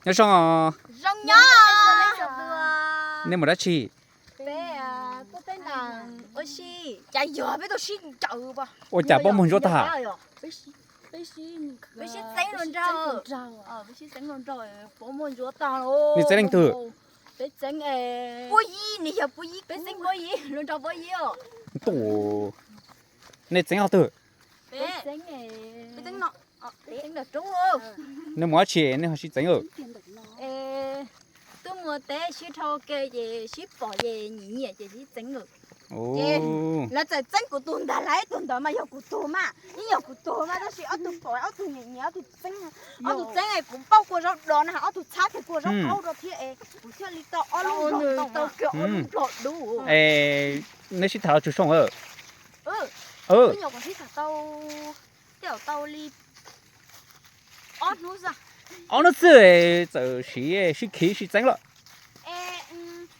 Nyob zoo os. Zoo nyob. Nej mus dab tsi? Peb tuaj teb ntas ua si. Cas yog peb tuaj sib ncaws. Ua cas pob muag ntsuab tag? Peb sib txeeb los nrog, peb sib txeeb los nrog, pob muag ntsuab tag. Nej txeeb leej twg? Peb txeeb Puab Yib, nws yog Puab Yib, peb txeeb Puab Yib los nrog Puab Yib os. Ntuj, nej txeeb qhov twg? Peb txeeb, peb txeeb no, peb txeeb nram roob. Nej mus dab tsi nej ho sib txeeb? Twb mus teb sib dhau ke ces sib pom ces nyiam nyiam ces sib txeeb lawm. Ces lawv txawm txeeb kuv tus ntag, lawv ib tug ntawd mas yog kuv tus mas, yeej yog kuv tus mas, tab sis ob tug pom ob tug nyiam nyiam ob tug txeeb, ob tug txeeb es kuv pauj kua zaub do na, ob tug txhab kiag kua zaub qaub rau thiab es kuv thiaj li tau ob lub nplog, tau kiag ob lub nplog dub. Es neb sib tham los txog xyoo? Wb nyuam qhuav sib tham tau, tej zaum tau li ob hnub xwb. Ob hnub xwb txawm sib, sib khiv sib txeeb lawm? Es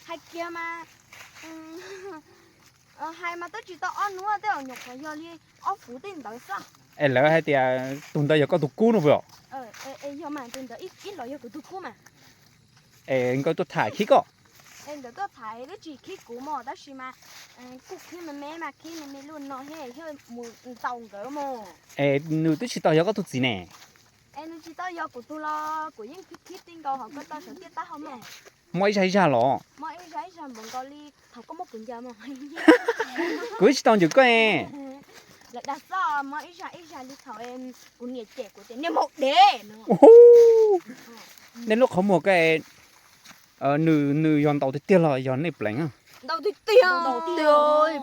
hais kiag mas, hais mas twb tsis tau ob hnub, tej zaum nyuam qhuav yog li ob fuv tej ntawd xwb. Es lawv hais tias tus ntawd yog koj tus kub no puas yog? Yog mas, tus ntawd ib los yog kuv tus kub mas. Es nkawd tuaj tham khib koj? Es nkawd tuaj tham twb tsis khib kuv mog, tab sis mas kuj khib me me mas, khib me me lub no thiab thiaj mus ntaus nkawd mog. Es nws twb tsis tau yog koj tus txiv ne? Es nws tsis tau yog kuv tus los kuv yeej khib khib tij nkaus hauv koj tau sawv tiaj tab hau mog. Mob ib zag ib zag los? Mob ib zag ib zag npaum nkaus li thaum koj muab kuv ncaws mog. Kuv twb tsis tau ncaws koj. Lawv dag xwb, mob ib zag ib zag li thaum kuv niam cem kuv tias niag maum dev no. Nej lub qhov muag ko, nws, nws yog ntaus tiag tiag los yog nej pleev? Ntaus tiag tiag,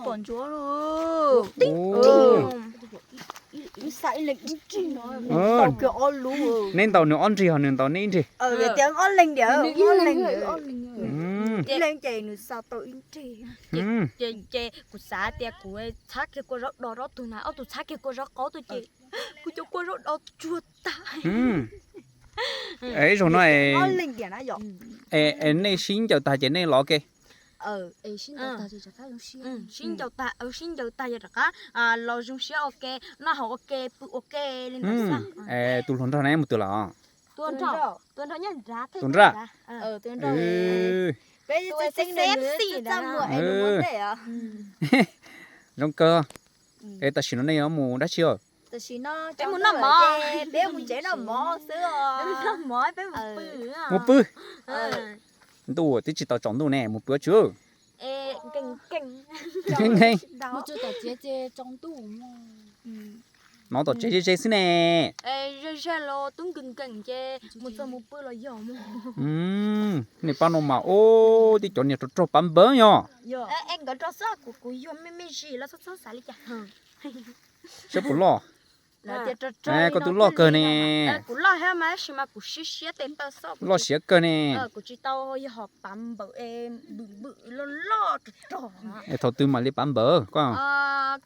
pom ntsuav. Neb ntaus nws ob nrig, ho nws ntaus nej ib nrig? Ob leeg, ib leeg ces nws xa tau ib nrig. Ces kuv xav tias kuv txhab kiag kua zaub do rau ob tug na, ob tug txhab kiag kua zaub qaub tuaj ces kuv cov kua zaub do tsuag tag. Ib zaug no, nej sib ncaws tag ces nej los ke? Sib ncaws tag, sib ncaws tag yog rov qab los zoo siab ua ke, noj haus ua ke, pw ua ke li ntawd xwb. Tus hluas nraug ne mus twg lawm? Tus nraj. Peb txeeb txeeb nws txaj muag es nws mus ntej os. Zoo kawg. Es tam sim no nej yuav mus dab tsi? Tam sim no peb mus noj mov, peb mus tsev noj mov xwb os. Mus pw. Ntuj, twb tsis tau tsaus ntuj ne, mus pw ua tsi? Nkees nkees. Nov tom tsev ze ze xwb ne. Ze ze los twb nkees nkees ces mus txog mus pw los yog mus. Nej pab no mas, ub, tib cov niag rog rog pav npawv yog. Es nkawd rog xwb, kuv, kuv yuag me me zis los txhob, txhob xav li cas. Saib puas loj. Koj twb loj kawg ne. Kuv loj thiab mas, tab sis mas kuv siab siab tes taw xwb, loj siab kawg ne. Kuv tsis tau yog hom pav npawv es npwm npwm loj loj rog rog. Es thaum twg mam li pav npawv koj?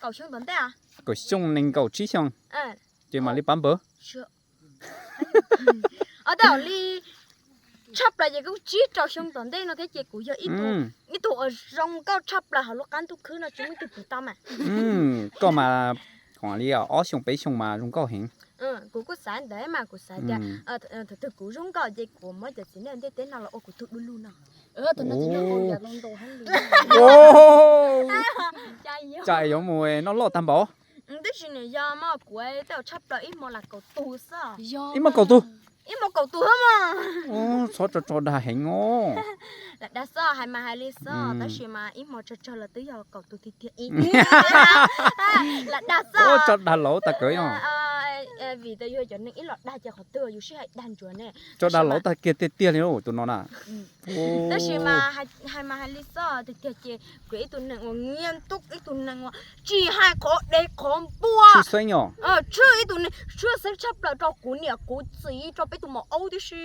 Kaum xyoo tom ntej. Kaum xyoo, nees nkaum tsib xyoo ces mam li pav npawv. Tej zaum li tshaj plaws ces kuj tsib rau xyoo tom ntej no thiab ces kuv yog ib tug uas zoo nkauj tshaj plaws hauv lub qab ntuj khwb no tsis muaj ib tug pum tau mas. Koj mas, li ob xyoo peb xyoo mas zoo nkauj heev. Kuv kuj xav ntawd mas, kuv xav tias thaum twg kuv zoo nkauj ces kuv muab cov txiv neej ntiaj teb no los ua kuv tug du lug no. Cas yuav mus noj loj tag npaum. Twb tsis niam yog mas, kuv tej zaum tshaj plaws ib hmo lam kaum tus xwb. Ib hmo kaum tus? Ib hmo kaum tus xwb mas. Txhob tso tso dag heev os. Lam dag xwb, hais mas hais li xwb, tab sis mas ib hmo tso tso los twb yog kaum tus tiag tiag ib. Lam dag xwb. Tso dag laus tag kawg yog. Vim tias yus cov neeg ib los dag ces qhov twg yus sib hais dag ntsuav ne. Tso dag laus tag kiag tiag tiag li tus no na. Tab sis mas hais mas hais li xwb, tiag tiag ces kuv ib tug neeg uas nyiam ntuj, ib tug neeg uas tsis hais qhov dev qhov npua. Tshwj xeeb os. Tshwj ib tug neeg tshwj xeeb tshaj plaws rau kuv niam kuv txiv, rau peb tus maum aub tib si.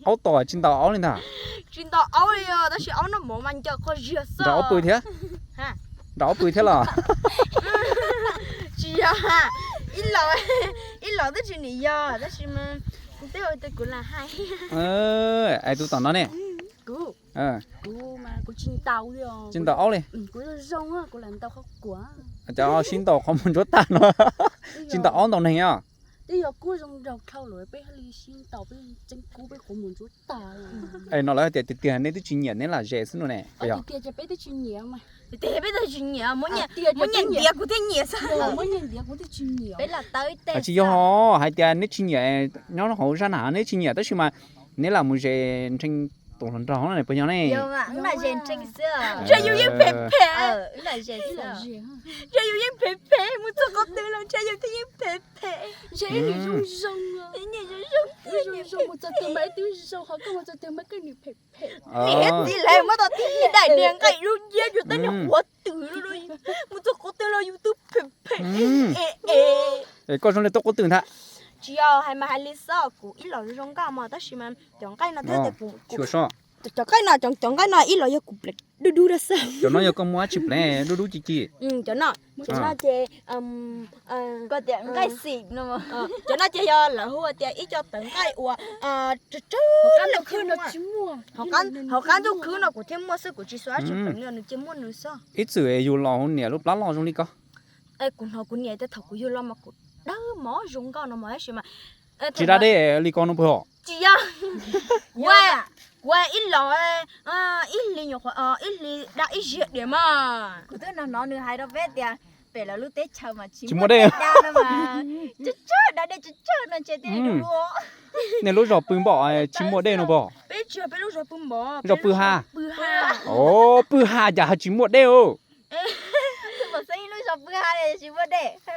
Aub tom tsis ntaus aub li ntag. Tsis ntaus aub li os, tab sis aub noj mov mas ncaws qhov ziag xwb. Nram aub pw thiab? Nram aub pw thiab los? Tsis yog, ib los, ib los twb tsis niam yog, tab sis mas kuv twb ua tias kuv lam hais. Es tus tom no ne? Kuv, kuv tsis ntaus li os. Tsis ntaus aub li? Kuv zoo, kuv lam ntaus qhov kuam. Cov sib ntaus qhov muag ntsuab tag no. Tsis ntaus aub ntaus neeg os. Twb yog kub zoo nraug dhau lawm peb thiaj li sib ntaus, peb tseeb kub peb quav mus ntsuab tas. Es no lawv hais tias tiag tiag neb twb tsis nyiam neb lam zes xwb no ne. Tiag tiag ces peb twb tsis nyiam mas. Tiag tiag peb twb tsis nyiam, muab nyiam ntiav kuv thiaj nyiam xwb. Muab nyiam ntiav kuv thiaj tsis nyiam. Peb lam tau ib teg. Tsis yog hais tias neb tsis nyiam, nyob hauv zaj na neb tsis nyiam tab sis mas neb lam mus zes ntseeg tus hluas nraug no ne puas yog ne? Wb lam zes ntseeg xwb. Ntshe yus yeej phem phem. Wb lam zes xwb. Ntshe yus yeej phem phem, mus txog qhov twg los ntshe yus twb yeej phem phem. Ntshe ib niam zoo zoo, ib niam zoo zoo, mus txog twg mas ib tug zoo, ho koj mus txog twg mas koj niam phem phem. Niam txiv lawv muab tau tib daim niag nqaij lub nciab tsuas tab niag quav twm, mus txog qhov twg los yus twb phem phem. Es koj zoo li tuaj quav twm ntag. Tsis yog hais mas hais li xwb, kuv ib los zoo nkauj mas tab sis mas cov nqaij no thiab tias kuv, cov nqaij no, cov nqaij no ib los yog kuv pleev dub dub rau xwb. Cov no yog koj muab dab tsi pleev dub dub ci ci? Cov no, cov no ces koj tias nqaij xim no. Cov no ces yog lawv hu tias ib co tawv nqaij uas tsawg tsawg, hauv qab ntuj khwb no kuv thiaj muaj xwb, kuv tsis xav dab tsi pleev li, nws cia muaj nws xwb. Ib txwm yug los hauv niam lub plab loj zoo li ko. Kuv hnov kuv niam tias thaum kuv yug los mas kuv dawb mos zoo nkauj no mas tab sis mas tsis da dej li ko no puas yog? Tsis yog. Kuv, kuv ib los ib hlis nyuam qhuav ib hlis da ib ziag diam mas. Kuv twb hnov hnov nws hais rau peb tias pem lawv lub teb chaws mas tsis muaj dej da no mas, tsawg tsawg da dej tsawg tsawg no ntshe thiaj li dub. Nej lub zos pw npom tsis muaj dej no puas? Peb tsis yog, peb lub zos pw npom, zos pw ha. Pw ha. Os, pw ha cas ho tsis muaj dej os?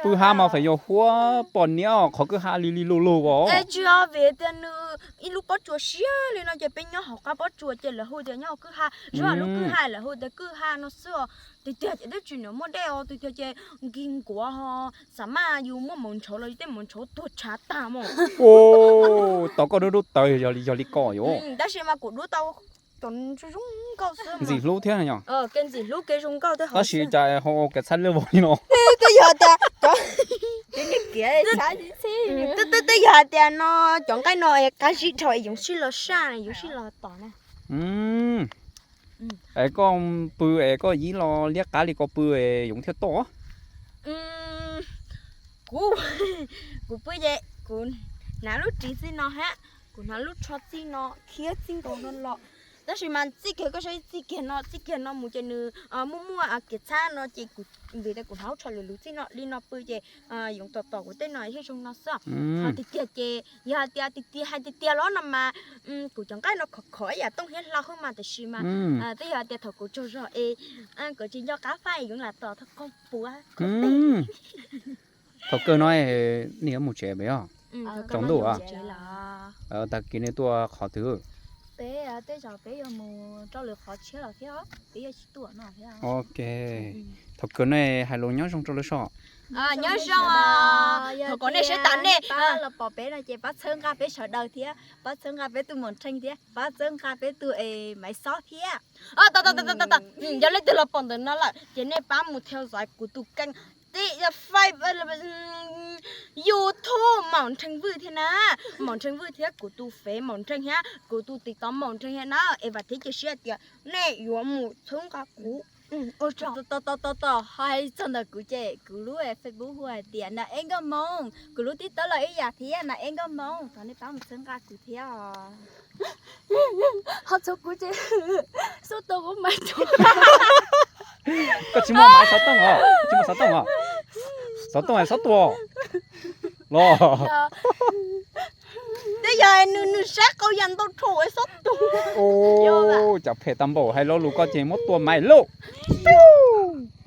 Pw ha mas feem yog huab pos niab qhov kwj ha li li lug lug os. Tsis yog, vim tias nws ib lub pob tsuas siab li no ces peb nyob hauv qab pob tsuas ces lawv hu tias nyob hauv kwj ha, zog lub kwj ha lawv hu tias kwj ha no xwb os. Tiag tiag ces twb tsis nyiam muaj dej os, tiag tiag ces nkig nkuav ho, xav mas yus muaj maum ntshauv los yus tej maum ntshauv tuag tshav tag mas. Tos koj dub dub tawv yog li ko yom. Tab sis mas kuv dub tau cov zoo nkauj xwb. Ntxim hlub thiab yom. Kev ntxim hlub kev zoo nkauj thiab. Tab sis cas ho kev txhab lej vog li no. Twb yog tias, twb yog hais tias no cov nqaij no qab zib dhau es yoov sij los saj, yoov sij los tom na. Es koj pw es koj ib los liab qab li ko pw es yoov thiaj tom. Kuv, kuv pw ces kuv hnav lub ris txij no hab, kuv hnav lub tsho txij no, khiab txij nkaus no los. Tab sis mas txij kiag koj saib, txij kiag no, txij kiag no mus ces nws muaj muaj kev txhab no ces kuv, vim tias kuv hnav lub tsho luv luv txij no li no pw ces yoov tom tom kuv tej no thiaj zoo no xwb. Ho tiag tiag ces yog hais tias tiag tiag hais tiag tiag los no mas kuv cov nqaij no khov khov ib yam tooj hiab hlau xwb mas, tab sis mas twb yog hais tias thaum kuv tsaug zog es kuv tsis nco qab faj es yoov lam tom thaum qhov puav. Thaum kawg no nej yuav mus tsev pem os? Tsaus ntuj, tag kis nej tuaj qhov twg? Peb tej zaum peb yuav mus rau lwm qhov tshiab lawm thiab, peb yuav tsis tuaj no thiab. Ok, thaum kawg nej hais lus nyob zoo rau lawv soj. Nyob zoo, thaum kom nej sawv tas nej pab los pom peb no ces pab txhawb nqa peb sawv daws thiab, pab txhawb nqa peb tus maum nrheej thiab, pab txhawb nqa peb tus es Maiv Xob thiab. Yog leej twg los pom ntawm no lawm ces nej pab mus theo dõi kuv tus kênh ti-, Face-, YouTube Maum Nrheej Vwj thiab na. Maum Nrheej Vwj thiab kuv tus Fev Maum Nrheej thiab kuv tus TikTok Maum Nrheej thiab na. Es vam thiab cia siab tias nej yuav mus txhawb nqa kuv. Tos tos tos tos, ho hais txog ntawm kuv ces kuv lub Facebook hu hais tias Nas Ev Nkauj Hmoo, kuv lub TikTok los ib yam thiab Nas Ev Nkauj Hmoo, thov nej pab mus txhawb nqa kuv thiab os. Ho txog kuv ces xub tua kuv Maiv Tooj. Koj tsis muaj Maiv Xov Tooj os, koj tsis muaj Xov Tooj os? Xov Tooj es Xov Tua los. Twb yog nws, nws sab qau yam ntau dhau es Xov Tua. Cas phem tag npaum, hais lo lus koj ces muab tua Maiv lauj.